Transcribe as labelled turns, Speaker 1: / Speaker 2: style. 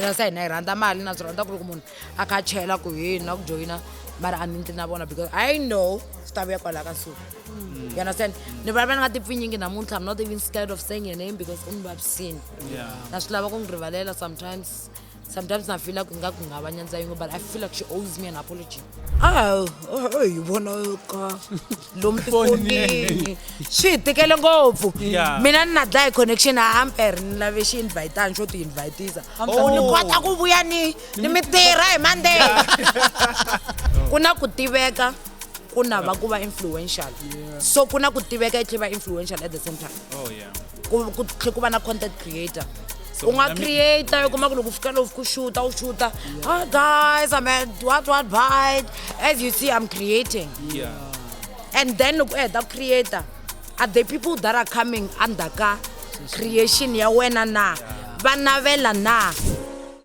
Speaker 1: Phela se hina hi rhandza mali, na swi rhandza ku loko munhu a kha a chela ku hi na ku joyina, mara a ni ndli na vona because I know swi ta vuya kwalaha ka nsuku. You understand? Ni vulavula ni nga tipfinyingi namuntlha. I'm not even scared of saying your name because u ni vavisini. Na swi lava ku n'wi rivalela sometimes. Sometimes na feel like ingaku nga va nyandza yin'we, but I feel like she owes me an apology. Oh, oh, yi vonaka lomu tifonini swi hi tikele ngopfu. Mina ni na dlaya connection a amper ni lave xi invitani xo ti invitisa ku ni kota ku vuya ni mi tirha hi Monday. Ku na ku tiveka, ku na va ku va influential, so ku na ku tiveka i tlhe va influential at the same time.
Speaker 2: Oh yeah.
Speaker 1: Ku tlhe ku va na content creator.
Speaker 2: So
Speaker 1: U nga
Speaker 2: mina
Speaker 1: creator u kuma ku loko u fika lowu ku shoota u shoota, "Hi guys, I'm at what what bite. As you see, I'm creating." And then loko u heta ku creator, are the people that are coming under ka creation ya wena na va navela na?